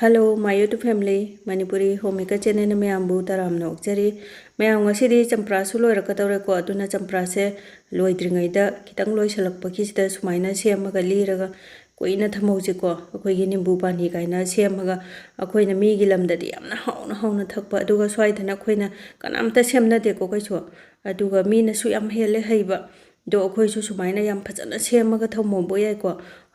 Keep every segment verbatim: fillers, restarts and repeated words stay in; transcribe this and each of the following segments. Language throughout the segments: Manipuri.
Hello, my YouTube family, Manipuri Homemaker channelꯅ ꯃꯌꯥꯝꯕꯨ ꯇꯔꯥꯝꯅ ꯑꯣꯛꯆꯔꯤ꯫ ꯃꯌꯥꯝ, ꯉꯁꯤꯗꯤ ꯆꯝꯄ꯭ꯔꯥꯁꯨ ꯂꯣꯏꯔꯛꯀꯗꯧꯔꯦꯀꯣ, ꯑꯗꯨꯅ ꯆꯝꯄ꯭ꯔꯥꯁꯦ ꯂꯣꯏꯗ꯭ꯔꯤꯉꯩꯗ ꯈꯤꯇꯪ ꯂꯣꯏꯁꯤꯜꯂꯛꯄꯒꯤꯁꯤꯗ ꯁꯨꯃꯥꯏꯅ ꯁꯦꯝꯃꯒ ꯂꯤꯔꯒ ꯀꯨꯏꯅ ꯊꯝꯍꯧꯁꯤꯀꯣ꯫ ꯑꯩꯈꯣꯏꯒꯤ ꯅꯤꯝꯕꯨ ꯄꯥꯅꯤ ꯀꯥꯏꯅ ꯁꯦꯝꯃꯒ ꯑꯩꯈꯣꯏꯅ ꯃꯤꯒꯤ ꯂꯝꯗꯗꯤ ꯌꯥꯝꯅ ꯍꯥꯎꯅ ꯍꯥꯎꯅ ꯊꯛꯄ, ꯑꯗꯨꯒ ꯁ꯭ꯋꯥꯏꯗꯅ ꯑꯩꯈꯣꯏꯅ ꯀꯅꯥꯝꯇ ꯁꯦꯝꯅꯗꯦꯀꯣ ꯀꯩꯁꯨ, ꯑꯗꯨꯒ ꯃꯤꯅꯁꯨ ꯌꯥꯝ ꯍꯦꯜꯂꯦ ꯍꯩꯕ꯫ ꯑꯗꯣ ꯑꯩꯈꯣꯏꯁꯨ ꯁꯨꯃꯥꯏꯅ ꯌꯥꯝ ꯐꯖꯅ ꯁꯦꯝꯃꯒ ꯊꯝꯍꯧꯕ ꯌꯥꯏꯀꯣ꯫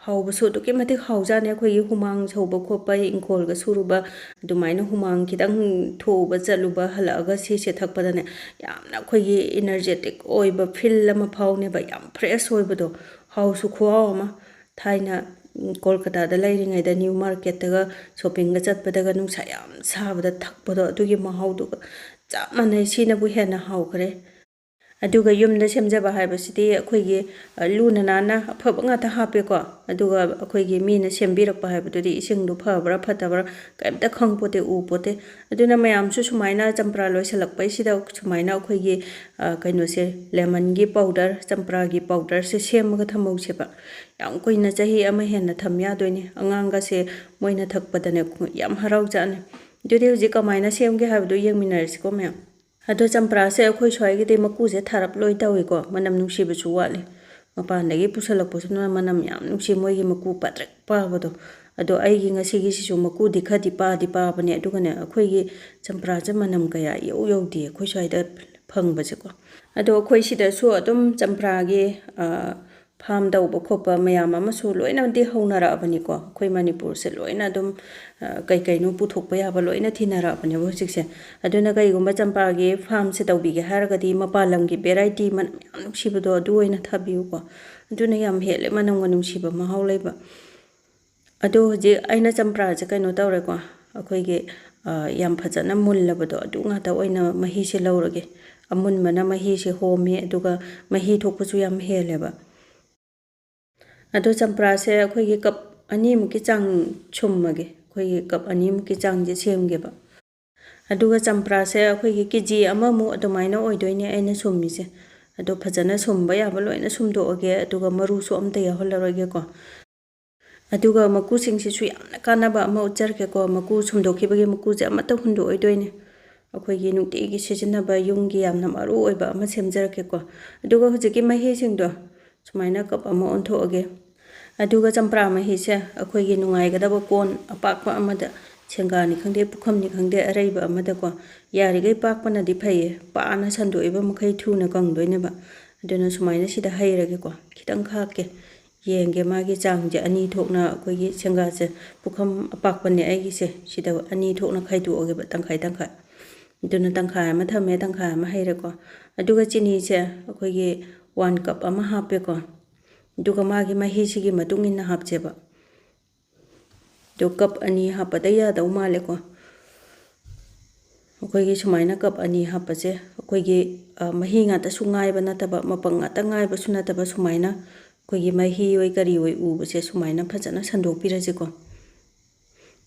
ꯍꯥꯎꯕꯁꯨ ꯑꯗꯨꯛꯀꯤ ꯃꯇꯤꯛ ꯍꯥꯎꯖꯥꯠꯅꯤ꯫ ꯑꯩꯈꯣꯏꯒꯤ ꯍꯨꯃꯥꯡ ꯁꯧꯕ ꯈꯣꯠꯄ, ꯏꯪꯈꯣꯜꯒ ꯁꯨꯔꯨꯕ, ꯑꯗꯨꯃꯥꯏꯅ ꯍꯨꯃꯥꯡ ꯈꯤꯇꯪ ꯊꯣꯛꯎꯕ ꯆꯠꯂꯨꯕ ꯍꯜꯂꯛꯑꯒ ꯁꯤꯁꯦ ꯊꯛꯄꯗꯅꯦ, ꯌꯥꯝꯅ ꯑꯩꯈꯣꯏꯒꯤ energetic ꯑꯣꯏꯕ feel ꯑꯃ ꯐꯥꯎꯅꯦꯕ, ꯌꯥꯝ fresh ꯑꯣꯏꯕꯗꯣ꯫ ꯍꯥꯎꯁꯨ ꯈꯨꯍꯥꯎ ꯑꯃ꯫ ꯊꯥꯏꯅ, ꯎꯝ, ꯀꯣꯜꯀꯇꯥꯗ ꯂꯩꯔꯤꯉꯩꯗ ꯅ꯭ꯌꯨ ꯃꯥꯔꯀꯦꯠꯇꯒ shoppingꯒ ꯆꯠꯄꯗꯒ ꯅꯨꯡꯁꯥ ꯌꯥꯝ ꯁꯥꯕꯗ ꯊꯛꯄꯗꯣ, ꯑꯗꯨꯒꯤ ꯃꯍꯥꯎꯗꯨꯒ ꯆꯞ ꯃꯥꯟꯅꯩ꯫ ꯁꯤꯅꯕꯨ ꯍꯦꯟꯅ ꯍꯥꯎꯈ꯭ꯔꯦ꯫ ꯑꯗꯨꯒ ꯌꯨꯝꯗ ꯁꯦꯝꯖꯕ ꯍꯥꯏꯕꯁꯤꯗꯤ ꯑꯩꯈꯣꯏꯒꯤ, ꯑ, ꯂꯨꯅ ꯅꯥꯟꯅ ꯑꯐꯕ ꯉꯥꯛꯇ ꯍꯥꯞꯄꯦꯀꯣ꯫ ꯑꯗꯨꯒ ꯑꯩꯈꯣꯏꯒꯤ ꯃꯤꯅ ꯁꯦꯝꯕꯤꯔꯛꯄ ꯍꯥꯏꯕꯗꯨꯗꯤ ꯏꯁꯤꯡꯗꯣ ꯐꯕ꯭ꯔꯥ ꯐꯠꯇꯕ꯭ꯔꯥ ꯀꯩꯝꯇ ꯈꯪꯄꯣꯠꯇꯦ, ꯎꯄꯣꯠꯇꯦ꯫ ꯑꯗꯨꯅ ꯃꯌꯥꯝꯁꯨ ꯁꯨꯃꯥꯏꯅ ꯆꯝꯄ꯭ꯔꯥ ꯂꯣꯏꯁꯤꯜꯂꯛꯄꯩꯁꯤꯗ ꯁꯨꯃꯥꯏꯅ ꯑꯩꯈꯣꯏꯒꯤ, ꯑ, ꯀꯩꯅꯣꯁꯦ, lemonꯒꯤ powder, ꯆꯝꯄ꯭ꯔꯥꯒꯤ powderꯁꯦ ꯁꯦꯝꯃꯒ ꯊꯝꯍꯧꯁꯦꯕ꯫ ꯌꯥꯝ ꯀꯨꯏꯅ, ꯆꯍꯤ ꯑꯃ ꯍꯦꯟꯅ ꯊꯝ ꯌꯥꯗꯣꯏꯅꯦ꯫ ꯑꯉꯥꯡꯒꯁꯦ ꯃꯣꯏꯅ ꯊꯛꯄꯗꯅꯦ ꯌꯥꯝ ꯍꯔꯥꯎꯖꯥꯠꯅꯤ꯫ ꯑꯗꯨꯗꯤ ꯍꯧꯖꯤꯛ ꯀꯃꯥꯏꯅ ꯁꯦꯝꯒꯦ ꯍꯥꯏꯕꯗꯣ ꯌꯦꯡꯃꯤꯟꯅꯔꯁꯤꯀꯣ ꯃꯌꯥꯝ꯫ ꯑꯗꯣ ꯆꯝꯄ꯭ꯔꯥꯁꯦ ꯑꯩꯈꯣꯏ ꯁ꯭ꯋꯥꯏꯒꯤꯗꯤ ꯃꯀꯨꯁꯦ ꯊꯥꯔꯞ ꯂꯣꯏ ꯇꯧꯏꯀꯣ, ꯃꯅꯝ ꯅꯨꯡꯁꯤꯕꯁꯨ ꯋꯥꯠꯂꯤ꯫ ꯃꯄꯥꯟꯗꯒꯤ ꯄꯨꯁꯜꯂꯛꯄꯁꯤꯅ ꯃꯅꯝ ꯌꯥꯝ ꯅꯨꯡꯁꯤ, ꯃꯣꯏꯒꯤ ꯃꯀꯨ ꯄꯥꯇ꯭ꯔꯤꯛ ꯄꯥꯕꯗꯣ꯫ ꯑꯗꯣ ꯑꯩꯒꯤ ꯉꯁꯤꯒꯤꯁꯤꯁꯨ ꯃꯀꯨꯗꯤ ꯈꯔꯗꯤ ꯄꯥꯗꯤ ꯄꯥꯕꯅꯦ, ꯑꯗꯨꯒꯅꯦ ꯑꯩꯈꯣꯏꯒꯤ ꯆꯝꯄ꯭ꯔꯥꯁꯦ ꯃꯅꯝ ꯀꯌꯥ ꯏꯌꯧ ꯌꯧꯗꯦ ꯑꯩꯈꯣꯏ ꯁ꯭ꯋꯥꯏꯗ ꯐꯪꯕꯁꯦꯀꯣ꯫ ꯑꯗꯣ ꯑꯩꯈꯣꯏ ꯁꯤꯗꯁꯨ ꯑꯗꯨꯝ ꯆꯝꯄ꯭ꯔꯥꯒꯤ, ꯑ, farm ꯇꯧꯕ ꯈꯣꯠꯄ ꯃꯌꯥꯝ ꯑꯃꯁꯨ ꯂꯣꯏꯅꯗꯤ ꯍꯧꯅꯔꯛꯑꯕꯅꯤꯀꯣ꯫ ꯑꯩꯈꯣꯏ ꯃꯅꯤꯄꯨꯔꯁꯦ ꯂꯣꯏꯅ ꯑꯗꯨꯝ, ꯑ, ꯀꯩ ꯀꯩꯅꯣ ꯄꯨꯊꯣꯛꯄ ꯌꯥꯕ ꯂꯣꯏꯅ ꯊꯤꯅꯔꯛꯑꯕꯅꯦꯕ ꯍꯧꯖꯤꯛꯁꯦ꯫ ꯑꯗꯨꯅ ꯀꯩꯒꯨꯝꯕ ꯆꯝꯄ꯭ꯔꯥꯒꯤ farmꯁꯦ ꯇꯧꯕꯤꯒꯦ ꯍꯥꯏꯔꯒꯗꯤ ꯃꯄꯥꯟ ꯂꯝꯒꯤ variety ꯃꯅꯝ ꯌꯥꯝ ꯅꯨꯡꯁꯤꯕꯗꯣ ꯑꯗꯨ ꯑꯣꯏꯅ ꯊꯥꯕꯤꯌꯨꯀꯣ꯫ ꯑꯗꯨꯅ ꯌꯥꯝ ꯍꯦꯜꯂꯦ ꯃꯅꯝꯒ ꯅꯨꯡꯁꯤꯕ, ꯃꯍꯥꯎ ꯂꯩꯕ꯫ ꯑꯗꯣ ꯍꯧꯖꯤꯛ ꯑꯩꯅ ꯆꯝꯄ꯭ꯔꯥꯁꯦ ꯀꯩꯅꯣ ꯇꯧꯔꯦꯀꯣ, ꯑꯩꯈꯣꯏꯒꯤ, ꯑ, ꯌꯥꯝ ꯐꯖꯅ ꯃꯨꯜꯂꯕꯗꯣ ꯑꯗꯨ ꯉꯥꯛꯇ ꯑꯣꯏꯅ ꯃꯍꯤꯁꯦ ꯂꯧꯔꯒꯦ꯫ ꯑꯃꯨꯟꯕꯅ ꯃꯍꯤꯁꯦ ꯍꯣꯝꯃꯤ, ꯑꯗꯨꯒ ꯃꯍꯤ ꯊꯣꯛꯄꯁꯨ ꯌꯥꯝ ꯍꯦꯜꯂꯦꯕ꯫ ꯑꯗꯣ ꯆꯝꯄ꯭ꯔꯥꯁꯦ ꯑꯩꯈꯣꯏꯒꯤ cup ꯑꯅꯤꯃꯨꯛꯀꯤ ꯆꯥꯡ ꯁꯨꯝꯃꯒꯦ꯫ ꯑꯩꯈꯣꯏꯒꯤ cup ꯑꯅꯤꯃꯨꯛꯀꯤ ꯆꯥꯡꯁꯦ ꯁꯦꯝꯒꯦꯕ꯫ ꯑꯗꯨꯒ ꯆꯝꯄ꯭ꯔꯥꯁꯦ ꯑꯩꯈꯣꯏꯒꯤ KG ꯑꯃꯃꯨꯛ ꯑꯗꯨꯃꯥꯏꯅ ꯑꯣꯏꯗꯣꯏꯅꯦ ꯑꯩꯅ ꯁꯨꯝꯃꯤꯁꯦ꯫ ꯑꯗꯣ ꯐꯖꯅ ꯁꯨꯝꯕ ꯌꯥꯕ ꯂꯣꯏꯅ ꯁꯨꯝꯗꯣꯛꯑꯒꯦ, ꯑꯗꯨꯒ ꯃꯔꯨꯁꯨ ꯑꯝꯇ ꯌꯥꯎꯍꯜꯂꯔꯣꯏꯒꯦꯀꯣ꯫ ꯑꯗꯨꯒ ꯃꯀꯨꯁꯤꯡꯁꯤꯁꯨ ꯌꯥꯝꯅ ꯀꯥꯟꯅꯕ ꯑꯃ ꯎꯠꯆꯔꯛꯀꯦꯀꯣ꯫ ꯃꯀꯨ ꯁꯨꯝꯗꯣꯛꯈꯤꯕꯒꯤ ꯃꯀꯨꯁꯦ ꯑꯃꯠꯇ ꯍꯨꯟꯗꯣꯛꯑꯣꯏꯗꯣꯏꯅꯦ꯫ ꯑꯩꯈꯣꯏꯒꯤ ꯅꯨꯡꯇꯤꯒꯤ ꯁꯤꯖꯤꯟꯅꯕ ꯌꯨꯝꯒꯤ ꯌꯥꯝꯅ ꯃꯔꯨ ꯑꯣꯏꯕ ꯑꯃ ꯁꯦꯝꯖꯔꯛꯀꯦꯀꯣ꯫ ꯑꯗꯨꯒ ꯍꯧꯖꯤꯛꯀꯤ ꯃꯍꯤꯁꯤꯡꯗꯣ ꯁꯨꯃꯥꯏꯅ ꯀꯞ ꯑꯃ ꯑꯣꯟꯊꯣꯛꯑꯒꯦ꯫ ꯑꯗꯨꯒ ꯆꯝꯄ꯭ꯔꯥ ꯃꯍꯤꯁꯦ ꯑꯩꯈꯣꯏꯒꯤ ꯅꯨꯡꯉꯥꯏꯒꯗꯕ ꯀꯣꯟ ꯑꯄꯥꯛꯄ ꯑꯃꯗ, ꯁꯦꯡꯒꯥꯅꯤ ꯈꯪꯗꯦ, ꯄꯨꯈꯝꯅꯤ ꯈꯪꯗꯦ, ꯑꯔꯩꯕ ꯑꯃꯗꯀꯣ, ꯌꯥꯔꯤꯈꯩ ꯄꯥꯛꯄꯅꯗꯤ ꯐꯩꯌꯦ, ꯄꯥꯅ ꯁꯟꯗꯣꯛꯏꯕ ꯃꯈꯩ ꯊꯨꯅ ꯀꯪꯗꯣꯏꯅꯦꯕ꯫ ꯑꯗꯨꯅ ꯁꯨꯃꯥꯏꯅ ꯁꯤꯗ ꯍꯩꯔꯒꯦꯀꯣ, ꯈꯤꯇꯪ ꯈꯥꯛꯀꯦ꯫ ꯌꯦꯡꯒꯦ ꯃꯥꯒꯤ ꯆꯥꯡꯁꯦ, ꯑꯅꯤ ꯊꯣꯛꯅ ꯑꯩꯈꯣꯏꯒꯤ ꯁꯦꯡꯒꯥꯁꯦ, ꯄꯨꯈꯝ ꯑꯄꯥꯛꯄꯅꯦ ꯑꯩꯒꯤꯁꯦ, ꯁꯤꯗ ꯑꯅꯤ ꯊꯣꯛꯅ ꯈꯥꯏꯗꯣꯛꯑꯒꯦꯕ, ꯇꯪꯈꯥꯏ ꯇꯪꯈꯥꯏ꯫ ꯑꯗꯨꯅ ꯇꯪꯈꯥꯏ ꯑꯃ ꯊꯝꯃꯦ, ꯇꯪꯈꯥꯏ ꯑꯃ ꯍꯩꯔꯦꯀꯣ꯫ ꯑꯗꯨꯒ ꯆꯤꯅꯤꯁꯦ ꯑꯩꯈꯣꯏꯒꯤ ꯋꯥꯟ ꯀꯞ ꯑꯃ ꯍꯥꯞꯄꯦꯀꯣ꯫ ꯑꯗꯨꯒ ꯃꯥꯒꯤ ꯃꯍꯤꯁꯤꯒꯤ ꯃꯇꯨꯡ ꯏꯟꯅ ꯍꯥꯞꯁꯦꯕ꯫ ꯑꯗꯣ ꯀꯞ ꯑꯅꯤ ꯍꯥꯞꯄꯗ ꯌꯥꯗꯧ ꯃꯥꯜꯂꯦꯀꯣ꯫ ꯑꯩꯈꯣꯏꯒꯤ ꯁꯨꯃꯥꯏꯅ ꯀꯞ ꯑꯅꯤ ꯍꯥꯞꯄꯁꯦ, ꯑꯩꯈꯣꯏꯒꯤ, ꯑ, ꯃꯍꯤ ꯉꯥꯛꯇꯁꯨ ꯉꯥꯏꯕ ꯅꯠꯇꯕ, ꯃꯄꯪ ꯉꯥꯛꯇ ꯉꯥꯏꯕꯁꯨ ꯅꯠꯇꯕ, ꯁꯨꯃꯥꯏꯅ ꯑꯩꯈꯣꯏꯒꯤ ꯃꯍꯤ ꯑꯣꯏ ꯀꯔꯤ ꯑꯣꯏ ꯎꯕꯁꯦ ꯁꯨꯃꯥꯏꯅ ꯐꯖꯅ ꯁꯟꯗꯣꯛꯄꯤꯔꯁꯤꯀꯣ꯫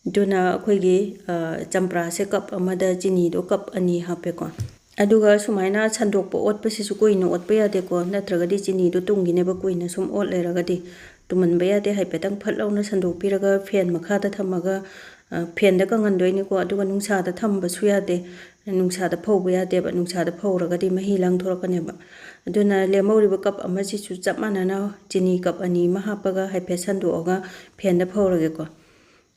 ꯑꯗꯨꯅ ꯑꯩꯈꯣꯏꯒꯤ, ꯑ, ꯆꯝꯄ꯭ꯔꯥꯁꯦ ꯀꯞ ꯑꯃꯗ ꯆꯤꯅꯤꯗꯣ ꯀꯞ ꯑꯅꯤ ꯍꯥꯞꯄꯦꯀꯣ꯫ ꯑꯗꯨꯒ ꯁꯨꯃꯥꯏꯅ ꯁꯟꯗꯣꯛꯄ ꯑꯣꯠꯄꯁꯤꯁꯨ ꯀꯨꯏꯅ ꯑꯣꯠꯄ ꯌꯥꯗꯦꯀꯣ, ꯅꯠꯇ꯭ꯔꯒꯗꯤ ꯆꯤꯅꯤꯗꯣ ꯇꯨꯝꯈꯤꯅꯦꯕ, ꯀꯨꯏꯅ ꯁꯨꯝ ꯑꯣꯠ ꯂꯩꯔꯒꯗꯤ꯫ ꯇꯨꯝꯍꯟꯕ ꯌꯥꯗꯦ, ꯍꯥꯏꯐꯦꯠꯇꯪ ꯐꯠ ꯂꯥꯎꯅ ꯁꯟꯗꯣꯛꯄꯤꯔꯒ ꯐꯦꯟ ꯃꯈꯥꯗ ꯊꯝꯃꯒ, ꯑ, ꯐꯦꯟꯗ ꯀꯪꯍꯟꯗꯣꯏꯅꯤꯀꯣ꯫ ꯑꯗꯨꯒ ꯅꯨꯡꯁꯥꯗ ꯊꯝꯕꯁꯨ ꯌꯥꯗꯦ, ꯅꯨꯡꯁꯥꯗ ꯐꯧꯕ ꯌꯥꯗꯦꯕ, ꯅꯨꯡꯁꯥꯗ ꯐꯧꯔꯒꯗꯤ ꯃꯍꯤ ꯂꯥꯡꯊꯣꯔꯛꯀꯅꯦꯕ꯫ ꯑꯗꯨꯅ ꯂꯦꯝꯍꯧꯔꯤꯕ ꯀꯞ ꯑꯃꯁꯤꯁꯨ ꯆꯞ ꯃꯥꯟꯅꯅ ꯆꯤꯅꯤ ꯀꯞ ꯑꯅꯤ ꯑꯃ ꯍꯥꯞꯄꯒ ꯍꯥꯏꯐꯦꯠ ꯁꯟꯗꯣꯛꯑꯒ ꯐꯦꯟꯗ ꯐꯧꯔꯒꯦꯀꯣ꯫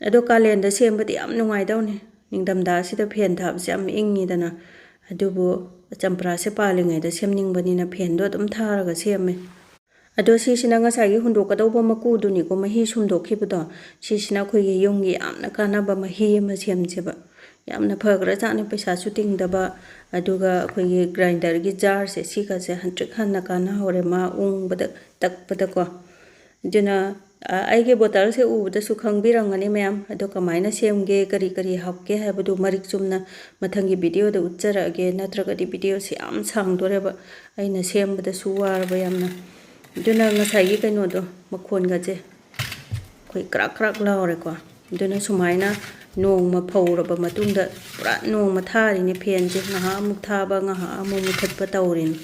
ꯑꯗꯣ ꯀꯥꯂꯦꯟꯗ ꯁꯦꯝꯕꯗꯤ ꯌꯥꯝ ꯅꯨꯡꯉꯥꯏꯗꯧꯅꯤ꯫ ꯅꯤꯡꯊꯝꯊꯥꯁꯤꯗ ꯐꯦꯟ ꯊꯥꯕꯁꯦ ꯌꯥꯝ ꯏꯪꯉꯤꯗꯅ꯫ ꯑꯗꯨꯕꯨ ꯆꯝꯄ꯭ꯔꯥꯁꯦ ꯄꯥꯜꯂꯤꯉꯩꯗ ꯁꯦꯝꯅꯤꯡꯕꯅꯤꯅ ꯐꯦꯟꯗꯣ ꯑꯗꯨꯝ ꯊꯥꯔꯒ ꯁꯦꯝꯃꯦ꯫ ꯑꯗꯣ ꯁꯤꯁꯤꯅ ꯉꯁꯥꯏꯒꯤ ꯍꯨꯟꯗꯣꯛꯀꯗꯧꯕ ꯃꯀꯨꯗꯨꯅꯤꯀꯣ, ꯃꯍꯤ ꯁꯨꯝꯗꯣꯛꯈꯤꯕꯗꯣ꯫ ꯁꯤꯁꯤꯅ ꯑꯩꯈꯣꯏꯒꯤ ꯌꯨꯝꯒꯤ ꯌꯥꯝꯅ ꯀꯥꯟꯅꯕ ꯃꯍꯤ ꯑꯃ ꯁꯦꯝꯁꯦꯕ꯫ ꯌꯥꯝꯅ ꯐꯈ꯭ꯔꯖꯥꯠꯅꯤ, ꯄꯩꯁꯥꯁꯨ ꯇꯤꯡꯗꯕ꯫ ꯑꯗꯨꯒ ꯑꯩꯈꯣꯏꯒꯤ ꯒ꯭ꯔꯥꯏꯟꯗꯔꯒꯤ ꯖꯥꯔꯁꯦ, ꯁꯤꯒꯁꯦ ꯍꯟꯇ꯭ꯔꯤꯛ ꯍꯟꯅ ꯀꯥꯟꯅꯍꯧꯔꯦ ꯃꯥ ꯎꯪꯕꯗ, ꯇꯛꯄꯗꯀꯣ꯫ ꯑꯗꯨꯅ, ꯑ, ꯑꯩꯒꯤ ꯕꯣꯇꯜꯁꯦ ꯎꯕꯗꯁꯨ ꯈꯪꯕꯤꯔꯝꯒꯅꯤ ꯃꯌꯥꯝ꯫ ꯑꯗꯣ ꯀꯃꯥꯏꯅ ꯁꯦꯝꯒꯦ, ꯀꯔꯤ ꯀꯔꯤ ꯍꯥꯞꯀꯦ ꯍꯥꯏꯕꯗꯨ ꯃꯔꯤꯛ ꯆꯨꯝꯅ ꯃꯊꯪꯒꯤ ꯚꯤꯗꯤꯑꯣꯗ ꯎꯠꯆꯔꯛꯑꯒꯦ꯫ ꯅꯠꯇ꯭ꯔꯒꯗꯤ ꯚꯤꯗꯤꯑꯣꯁꯦ ꯌꯥꯝ ꯁꯥꯡꯗꯣꯔꯦꯕ, ꯑꯩꯅ ꯁꯦꯝꯕꯗꯁꯨ ꯋꯥꯔꯕ ꯌꯥꯝꯅ꯫ ꯑꯗꯨꯅ ꯉꯁꯥꯏꯒꯤ ꯀꯩꯅꯣꯗꯣ, ꯃꯈꯣꯟꯒꯁꯦ ꯑꯩꯈꯣꯏ ꯀ꯭ꯔꯥꯛ ꯀ꯭ꯔꯥꯛ ꯂꯥꯎꯔꯦꯀꯣ꯫ ꯑꯗꯨꯅ ꯁꯨꯃꯥꯏꯅ ꯅꯣꯡꯃ ꯐꯧꯔꯕ ꯃꯇꯨꯡꯗ, ꯄꯨꯔꯥ ꯅꯣꯡꯃ ꯊꯥꯔꯤꯅꯦ ꯐꯦꯟꯁꯦ, ꯉꯥꯏꯍꯥꯛ ꯑꯃꯨꯛ ꯊꯥꯕ, ꯉꯥꯏꯍꯥꯛ ꯑꯃꯨꯛ ꯃꯨꯊꯠꯄ ꯇꯧꯔꯤꯅꯦ꯫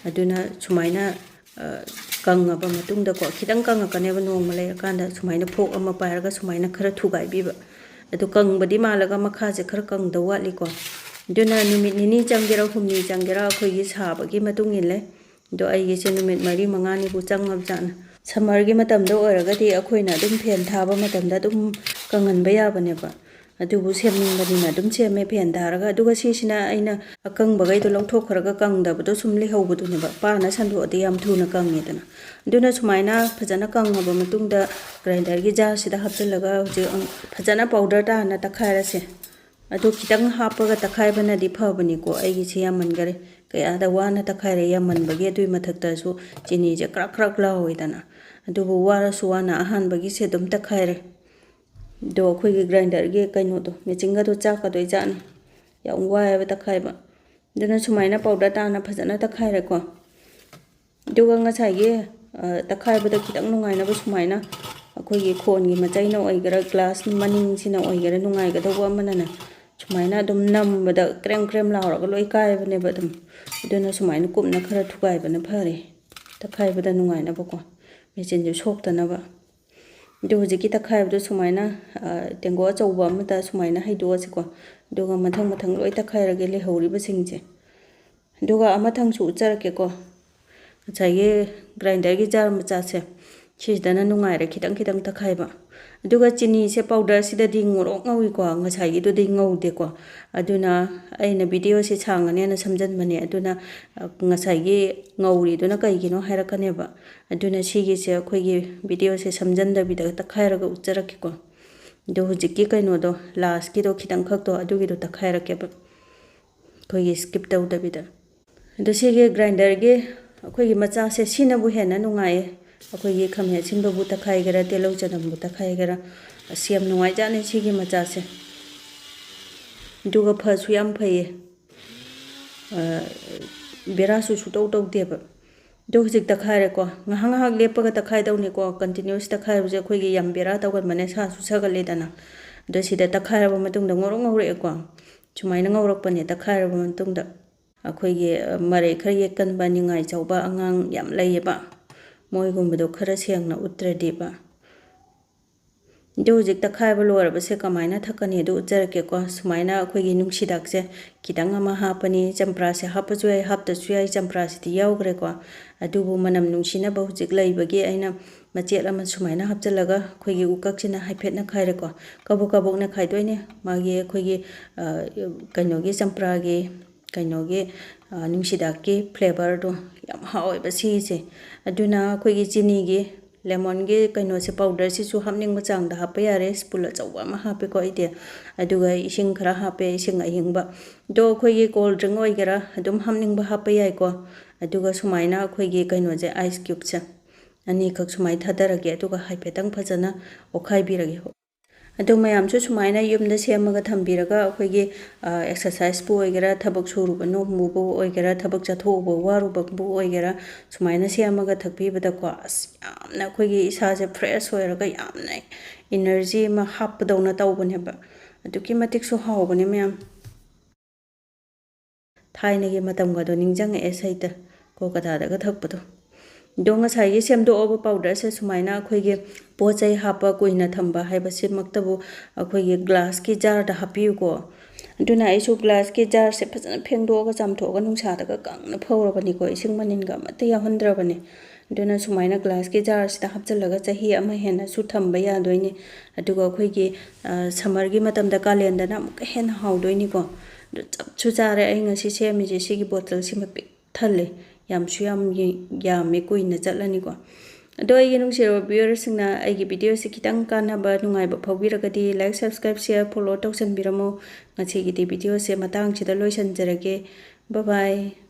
ꯑꯗꯨꯅ ꯁꯨꯃꯥꯏꯅ, ꯑ, ꯀꯪꯉꯕ ꯃꯇꯨꯡꯗꯀꯣ, ꯈꯤꯇꯪ ꯀꯪꯉꯛꯀꯅꯦꯕ, ꯅꯣꯡꯃ ꯂꯩꯔꯀꯥꯟꯗ ꯁꯨꯃꯥꯏꯅ ꯐꯣꯛ ꯑꯃ ꯄꯥꯏꯔꯒ ꯁꯨꯃꯥꯏꯅ ꯈꯔ ꯊꯨꯒꯥꯏꯕꯤꯕ꯫ ꯑꯗꯨ ꯀꯪꯕꯗꯤ ꯃꯥꯜꯂꯒ ꯃꯈꯥꯁꯦ ꯈꯔ ꯀꯪꯗꯧ ꯋꯥꯠꯂꯤꯀꯣ꯫ ꯑꯗꯨꯅ ꯅꯨꯃꯤꯠ ꯅꯤꯅꯤ ꯆꯪꯒꯦꯔꯥ ꯍꯨꯝꯅꯤ ꯆꯪꯒꯦꯔꯥ ꯑꯩꯈꯣꯏꯒꯤ ꯁꯥꯕꯒꯤ ꯃꯇꯨꯡ ꯏꯜꯂꯦ꯫ ꯑꯗꯣ ꯑꯩꯒꯤꯁꯦ ꯅꯨꯃꯤꯠ ꯃꯔꯤ ꯃꯉꯥꯅꯤꯕꯨ ꯆꯪꯉꯕꯖꯥꯠꯅꯤ꯫ Summerꯒꯤ ꯃꯇꯝꯗ ꯑꯣꯏꯔꯒꯗꯤ ꯑꯩꯈꯣꯏꯅ ꯑꯗꯨꯝ ꯐꯦꯟ ꯊꯥꯕ ꯃꯇꯝꯗ ꯑꯗꯨꯝ ꯀꯪꯍꯟꯕ ꯌꯥꯕꯅꯦꯕ꯫ ꯑꯗꯨꯕꯨ ꯁꯦꯝꯅꯤꯡꯕꯅꯤꯅ ꯑꯗꯨꯝ ꯁꯦꯝꯃꯦ ꯐꯦꯟ ꯊꯥꯔꯒ꯫ ꯑꯗꯨꯒ ꯁꯤꯁꯤꯅ ꯑꯩꯅ ꯑꯀꯪꯕꯈꯩꯗꯣ ꯂꯧꯊꯣꯛꯈ꯭ꯔꯒ ꯀꯪꯗꯕꯗꯣ ꯁꯨꯝ ꯂꯩꯍꯧꯕꯗꯨꯅꯦꯕ꯫ ꯄꯥꯅ ꯁꯟꯗꯣꯛꯑꯗꯤ ꯌꯥꯝ ꯊꯨꯅ ꯀꯪꯉꯦꯗꯅ꯫ ꯑꯗꯨꯅ ꯁꯨꯃꯥꯏꯅ ꯐꯖꯅ ꯀꯪꯉꯕ ꯃꯇꯨꯡꯗ grinderꯒꯤ jarꯁꯤꯗ ꯍꯥꯞꯆꯤꯜꯂꯒ ꯍꯧꯖꯤꯛ ꯑꯃꯨꯛ ꯐꯖꯅ powder ꯇꯥꯅ ꯇꯛꯈꯥꯏꯔꯁꯦ꯫ ꯑꯗꯣ ꯈꯤꯇꯪ ꯍꯥꯞꯄꯒ ꯇꯛꯈꯥꯏꯕꯅꯗꯤ ꯐꯕꯅꯤꯀꯣ꯫ ꯑꯩꯒꯤꯁꯤ ꯌꯥꯝꯃꯟꯈꯔꯦ꯫ ꯀꯌꯥꯗ ꯋꯥꯅ ꯇꯛꯈꯥꯏꯔꯦ ꯌꯥꯝꯃꯟꯕꯒꯤ꯫ ꯑꯗꯨꯒꯤ ꯃꯊꯛꯇꯁꯨ ꯆꯤꯅꯤꯁꯦ ꯀ꯭ꯔꯛ ꯀ꯭ꯔꯛ ꯂꯥꯎꯋꯦꯗꯅ꯫ ꯑꯗꯨꯕꯨ ꯋꯥꯔꯁꯨ ꯋꯥꯅ ꯑꯍꯥꯟꯕꯒꯤꯁꯦ ꯑꯗꯨꯝ ꯇꯛꯈꯥꯏꯔꯦ꯫ ꯑꯗꯣ ꯑꯩꯈꯣꯏꯒꯤ grinderꯒꯤ ꯀꯩꯅꯣꯗꯣ, machineꯒꯗꯣ ꯆꯥꯛꯀꯗꯣꯏ ꯖꯥꯠꯅꯤ꯫ ꯌꯥꯝ ꯋꯥꯏꯑꯦꯕ ꯇꯛꯈꯥꯏꯕ꯫ ꯑꯗꯨꯅ ꯁꯨꯃꯥꯏꯅ powder ꯇꯥꯅ ꯐꯖꯅ ꯇꯛꯈꯥꯏꯔꯦꯀꯣ꯫ ꯑꯗꯨꯒ ꯉꯁꯥꯏꯒꯤ, ꯑ, ꯇꯛꯈꯥꯏꯕꯗ ꯈꯤꯇꯪ ꯅꯨꯡꯉꯥꯏꯅꯕ ꯁꯨꯃꯥꯏꯅ ꯑꯩꯈꯣꯏꯒꯤ ꯈꯣꯟꯒꯤ ꯃꯆꯩꯅ ꯑꯣꯏꯒꯦꯔꯥ, glass ꯃꯅꯤꯡꯁꯤꯅ ꯑꯣꯏꯒꯦꯔꯥ, ꯅꯨꯡꯉꯥꯏꯒꯗꯧꯕ ꯑꯃꯅꯅꯦ, ꯁꯨꯃꯥꯏꯅ ꯑꯗꯨꯝ ꯅꯝꯕꯗ ꯀ꯭ꯔꯦꯝ ꯀ꯭ꯔꯦꯝ ꯂꯥꯎꯔꯒ ꯂꯣꯏ ꯀꯥꯏꯕꯅꯦꯕ ꯑꯗꯨꯝ꯫ ꯑꯗꯨꯅ ꯁꯨꯃꯥꯏꯅ ꯀꯨꯞꯅ ꯈꯔ ꯊꯨꯒꯥꯏꯕꯅ ꯐꯔꯦ, ꯇꯛꯈꯥꯏꯕꯗ ꯅꯨꯡꯉꯥꯏꯅꯕꯀꯣ, machineꯁꯨ ꯁꯣꯛꯇꯅꯕ꯫ ꯑꯗꯨ ꯍꯧꯖꯤꯛꯀꯤ ꯇꯛꯈꯥꯏꯕꯗꯣ ꯁꯨꯃꯥꯏꯅ, ꯑ, ꯇꯦꯡꯀꯣꯠ ꯑꯆꯧꯕ ꯑꯃꯗ ꯁꯨꯃꯥꯏꯅ ꯍꯩꯗꯣꯛꯑꯁꯤꯀꯣ꯫ ꯑꯗꯨꯒ ꯃꯊꯪ ꯃꯊꯪ ꯂꯣꯏ ꯇꯛꯈꯥꯏꯔꯒꯦ ꯂꯩꯍꯧꯔꯤꯕꯁꯤꯡꯁꯦ꯫ ꯑꯗꯨꯒ ꯑꯃꯊꯪꯁꯨ ꯎꯠꯆꯔꯛꯀꯦꯀꯣ꯫ ꯉꯁꯥꯏꯒꯤ grinderꯒꯤ jar ꯃꯆꯥꯁꯦ, ꯁꯤꯁꯤꯗꯅ ꯅꯨꯡꯉꯥꯏꯔꯦ ꯈꯤꯇꯪ ꯈꯤꯇꯪ ꯇꯛꯈꯥꯏꯕ꯫ ꯑꯗꯨꯒ ꯆꯤꯅꯤꯁꯦ powderꯁꯤꯗꯗꯤ ꯉꯧꯔꯣꯛ ꯉꯧꯏꯀꯣ, ꯉꯁꯥꯏꯒꯤꯗꯨꯗꯤ ꯉꯧꯗꯦꯀꯣ꯫ ꯑꯗꯨꯅ ꯑꯩꯅ videoꯁꯦ ꯁꯥꯡꯉꯅꯦꯅ ꯁꯝꯖꯟꯕꯅꯦ꯫ ꯑꯗꯨꯅ, ꯑ, ꯉꯁꯥꯏꯒꯤ ꯉꯧꯔꯤꯗꯨꯅ ꯀꯩꯒꯤꯅꯣ ꯍꯥꯏꯔꯛꯀꯅꯦꯕ꯫ ꯑꯗꯨꯅ ꯁꯤꯒꯤꯁꯦ ꯑꯩꯈꯣꯏꯒꯤ videoꯁꯦ ꯁꯝꯖꯟꯗꯕꯤꯗ ꯇꯛꯈꯥꯏꯔꯒ ꯎꯠꯆꯔꯛꯀꯦꯀꯣ꯫ ꯑꯗꯣ ꯍꯧꯖꯤꯛꯀꯤ ꯀꯩꯅꯣꯗꯣ, lastꯀꯤꯗꯣ ꯈꯤꯇꯪꯈꯛꯇꯣ, ꯑꯗꯨꯒꯤꯗꯣ ꯇꯛꯈꯥꯏꯔꯛꯀꯦꯕ, ꯑꯩꯈꯣꯏꯒꯤ skip ꯇꯧꯗꯕꯤꯗ꯫ ꯑꯗꯣ ꯁꯤꯒꯤ grinderꯒꯤ ꯑꯩꯈꯣꯏꯒꯤ ꯃꯆꯥꯁꯦ, ꯁꯤꯅꯕꯨ ꯍꯦꯟꯅ ꯅꯨꯡꯉꯥꯏꯌꯦ꯫ ꯑꯩꯈꯣꯏꯒꯤ ꯈꯥꯃꯦꯟ ꯑꯁꯤꯟꯕꯕꯨ ꯇꯛꯈꯥꯏꯒꯦꯔꯥ, ꯇꯤꯜꯍꯧ ꯆꯅꯝꯕꯨ ꯇꯛꯈꯥꯏꯒꯦꯔꯥ, ꯑꯁ, ꯌꯥꯝ ꯅꯨꯡꯉꯥꯏꯖꯥꯠꯅꯤ ꯁꯤꯒꯤ ꯃꯆꯥꯁꯦ꯫ ꯑꯗꯨꯒ ꯐꯁꯨ ꯌꯥꯝ ꯐꯩꯌꯦ꯫ ꯑ, ꯕꯦꯔꯥꯁꯨ ꯁꯨꯇꯧ ꯇꯧꯗꯦꯕ꯫ ꯑꯗꯣ ꯍꯧꯖꯤꯛ ꯇꯛꯈꯥꯏꯔꯦꯀꯣ꯫ ꯉꯥꯏꯍꯥꯛ ꯉꯥꯏꯍꯥꯛ ꯂꯦꯞꯄꯒ ꯇꯛꯈꯥꯏꯗꯧꯅꯤꯀꯣ꯫ Continuous ꯇꯛꯈꯥꯏꯕꯁꯦ ꯑꯩꯈꯣꯏꯒꯤ ꯌꯥꯝ ꯕꯦꯔꯥ ꯇꯧꯒꯟꯕꯅꯦ, ꯁꯥꯁꯨ ꯁꯥꯒꯠꯂꯦꯗꯅ꯫ ꯑꯗꯣ ꯁꯤꯗ ꯇꯛꯈꯥꯏꯔꯕ ꯃꯇꯨꯡꯗ ꯉꯧꯔꯣꯛ ꯉꯧꯔꯛꯑꯦꯀꯣ꯫ ꯁꯨꯃꯥꯏꯅ ꯉꯧꯔꯛꯄꯅꯦ ꯇꯛꯈꯥꯏꯔꯕ ꯃꯇꯨꯡꯗ꯫ ꯑꯩꯈꯣꯏꯒꯤ, ꯑ, ꯃꯔꯩ ꯈꯔ ꯌꯦꯠꯀꯟꯕ ꯅꯤꯡꯉꯥꯏ ꯆꯥꯎꯕ ꯑꯉꯥꯡ ꯌꯥꯝ ꯂꯩꯌꯦꯕ꯫ ꯃꯣꯏꯒꯨꯝꯕꯗꯣ ꯈꯔ ꯁꯦꯡꯅ ꯎꯠꯇ꯭ꯔꯗꯤꯕ꯫ ꯑꯗꯨ ꯍꯧꯖꯤꯛ ꯇꯛꯈꯥꯏꯕ ꯂꯣꯏꯔꯕꯁꯦ ꯀꯃꯥꯏꯅ ꯊꯛꯀꯅꯤ ꯑꯗꯨ ꯎꯠꯆꯔꯛꯀꯦꯀꯣ꯫ ꯁꯨꯃꯥꯏꯅ ꯑꯩꯈꯣꯏꯒꯤ ꯅꯨꯡꯁꯤꯗꯥꯛꯁꯦ ꯈꯤꯇꯪ ꯑꯃ ꯍꯥꯞꯄꯅꯤ꯫ ꯆꯝꯄ꯭ꯔꯥꯁꯦ ꯍꯥꯞꯄꯁꯨ ꯌꯥꯏ, ꯍꯥꯞꯇꯁꯨ ꯌꯥꯏ, ꯆꯝꯄ꯭ꯔꯥꯁꯤꯗꯤ ꯌꯥꯎꯈ꯭ꯔꯦꯀꯣ꯫ ꯑꯗꯨꯕꯨ ꯃꯅꯝ ꯅꯨꯡꯁꯤꯅꯕ ꯍꯧꯖꯤꯛ ꯂꯩꯕꯒꯤ ꯑꯩꯅ ꯃꯆꯦꯠ ꯑꯃ ꯁꯨꯃꯥꯏꯅ ꯍꯥꯞꯆꯤꯜꯂꯒ ꯑꯩꯈꯣꯏꯒꯤ ꯎꯀꯛꯁꯤꯅ ꯍꯥꯏꯐꯦꯠ ꯅꯈꯥꯏꯔꯦꯀꯣ꯫ ꯀꯕꯣꯛ ꯀꯕꯣꯛ ꯅꯈꯥꯏꯗꯣꯏꯅꯦ꯫ ꯃꯥꯒꯤ ꯑꯩꯈꯣꯏꯒꯤ, ꯑ, ꯀꯩꯅꯣꯒꯤ ꯆꯝꯄ꯭ꯔꯥꯒꯤ, ꯀꯩꯅꯣꯒꯤ, ꯑ, ꯅꯨꯡꯁꯤꯗꯥꯛꯀꯤ flavourꯗꯣ ꯌꯥꯝ ꯍꯥꯎꯋꯦꯕ ꯁꯤꯒꯤꯁꯦ꯫ ꯑꯗꯨꯅ ꯑꯩꯈꯣꯏꯒꯤ ꯆꯤꯅꯤꯒꯤ, lemonꯒꯤ ꯀꯩꯅꯣꯁꯦ, powderꯁꯤꯁꯨ ꯍꯥꯞꯅꯤꯡꯕ ꯆꯥꯡꯗ ꯍꯥꯞꯄ ꯌꯥꯔꯦ꯫ Spoon ꯑꯆꯧꯕ ꯑꯃ ꯍꯥꯞꯄꯦꯀꯣ ꯑꯩꯗꯤ꯫ ꯑꯗꯨꯒ ꯏꯁꯤꯡ ꯈꯔ ꯍꯥꯞꯄꯦ, ꯏꯁꯤꯡ ꯑꯌꯤꯡꯕ꯫ ꯑꯗꯣ ꯑꯩꯈꯣꯏꯒꯤ cold drink ꯑꯣꯏꯒꯦꯔꯥ ꯑꯗꯨꯝ ꯍꯥꯞꯅꯤꯡꯕ ꯍꯥꯞꯄ ꯌꯥꯏꯀꯣ꯫ ꯑꯗꯨꯒ ꯁꯨꯃꯥꯏꯅ ꯑꯩꯈꯣꯏꯒꯤ ꯀꯩꯅꯣꯁꯦ, ice cubeꯁꯦ ꯑꯅꯤꯈꯛ ꯁꯨꯃꯥꯏꯅ ꯊꯥꯗꯔꯒꯦ, ꯑꯗꯨꯒ ꯍꯥꯏꯐꯦꯠꯇꯪ ꯐꯖꯅ ꯑꯣꯠꯈꯥꯏꯕꯤꯔꯒꯦ꯫ ꯑꯗꯨ ꯃꯌꯥꯝꯁꯨ ꯁꯨꯃꯥꯏꯅ ꯌꯨꯝꯗ ꯁꯦꯝꯃꯒ ꯊꯝꯕꯤꯔꯒ ꯑꯩꯈꯣꯏꯒꯤ, ꯑ, exerciseꯄꯨ ꯑꯣꯏꯒꯦꯔꯥ, ꯊꯕꯛ ꯁꯨꯔꯨꯕ ꯅꯣꯝꯃꯨꯕꯕꯨ ꯑꯣꯏꯒꯦꯔꯥ, ꯊꯕꯛ ꯆꯠꯊꯣꯛꯎꯕ ꯋꯥꯔꯨꯕꯕꯨ ꯑꯣꯏꯒꯦꯔꯥ, ꯁꯨꯃꯥꯏꯅ ꯁꯦꯝꯃꯒ ꯊꯛꯄꯤꯕꯗꯀꯣ, ꯑꯁ, ꯌꯥꯝꯅ ꯑꯩꯈꯣꯏꯒꯤ ꯏꯁꯥꯁꯦ fresh ꯑꯣꯏꯔꯒ ꯌꯥꯝꯅ energy ꯑꯃ ꯍꯥꯞꯄꯗꯧꯅ ꯇꯧꯕꯅꯦꯕ꯫ ꯑꯗꯨꯛꯀꯤ ꯃꯇꯤꯛꯁꯨ ꯍꯥꯎꯕꯅꯦ ꯃꯌꯥꯝ꯫ ꯊꯥꯏꯅꯒꯤ ꯃꯇꯝꯒꯗꯣ ꯅꯤꯡꯁꯤꯡꯉꯛꯑꯦ ꯁꯩꯇ, ꯀꯣꯜꯀꯇꯥꯗꯒ ꯊꯛꯄꯗꯣ꯫ ꯑꯗꯣ ꯉꯁꯥꯏꯒꯤ ꯁꯦꯝꯗꯣꯛꯑꯕ powderꯁꯦ ꯁꯨꯃꯥꯏꯅ ꯑꯩꯈꯣꯏꯒꯤ ꯄꯣꯠ ꯆꯩ ꯍꯥꯞꯄ ꯀꯨꯏꯅ ꯊꯝꯕ ꯍꯥꯏꯕꯁꯤꯃꯛꯇꯕꯨ ꯑꯩꯈꯣꯏꯒꯤ glassꯀꯤ jarꯗ ꯍꯥꯞꯄꯤꯌꯨꯀꯣ꯫ ꯑꯗꯨꯅ ꯑꯩꯁꯨ glassꯀꯤ jarꯁꯦ ꯐꯖꯅ ꯐꯦꯡꯗꯣꯛꯑꯒ ꯆꯥꯝꯊꯣꯛꯑꯒ ꯅꯨꯡꯁꯥꯗꯒ ꯀꯪꯅ ꯐꯧꯔꯕꯅꯤꯀꯣ, ꯏꯁꯤꯡ ꯃꯅꯤꯟꯒ ꯑꯃꯠꯇ ꯌꯥꯎꯍꯟꯗ꯭ꯔꯕꯅꯤ꯫ ꯑꯗꯨꯅ ꯁꯨꯃꯥꯏꯅ glassꯀꯤ jarꯁꯤꯗ ꯍꯥꯞꯆꯤꯜꯂꯒ ꯆꯍꯤ ꯑꯃ ꯍꯦꯟꯅꯁꯨ ꯊꯝꯕ ꯌꯥꯗꯣꯏꯅꯤ꯫ ꯑꯗꯨꯒ ꯑꯩꯈꯣꯏꯒꯤ, ꯑ, summerꯒꯤ ꯃꯇꯝꯗ, ꯀꯥꯂꯦꯟꯗꯅ ꯑꯃꯨꯛꯀ ꯍꯦꯟꯅ ꯍꯥꯎꯗꯣꯏꯅꯤꯀꯣ꯫ ꯑꯗꯨ ꯆꯞꯁꯨ ꯆꯥꯔꯦ꯫ ꯑꯩ ꯉꯁꯤ ꯁꯦꯝꯃꯤꯁꯦ ꯁꯤꯒꯤ bottleꯁꯤꯃ ꯄꯤꯛ ꯊꯜꯂꯦ꯫ ꯌꯥꯝꯁꯨ ꯌꯥꯝ ꯌꯦ-, ꯌꯥꯝꯃꯦ, ꯀꯨꯏꯅ ꯆꯠꯂꯅꯤꯀꯣ꯫ ꯑꯗꯣ ꯑꯩꯒꯤ ꯅꯨꯡꯁꯤꯔꯕ viewerꯁꯤꯡꯅ ꯑꯩꯒꯤ videoꯁꯦ ꯈꯤꯇꯪ ꯀꯥꯟꯅꯕ, ꯅꯨꯡꯉꯥꯏꯕ ꯐꯥꯎꯕꯤꯔꯒꯗꯤ like, subscribe, share, follow ꯇꯧꯁꯟꯕꯤꯔꯝꯃꯣ꯫ ꯉꯁꯤꯒꯤꯗꯤ videoꯁꯦ ꯃꯇꯥꯡꯁꯤꯗ ꯂꯣꯏꯁꯤꯟꯖꯔꯒꯦ꯫ Bye bye꯫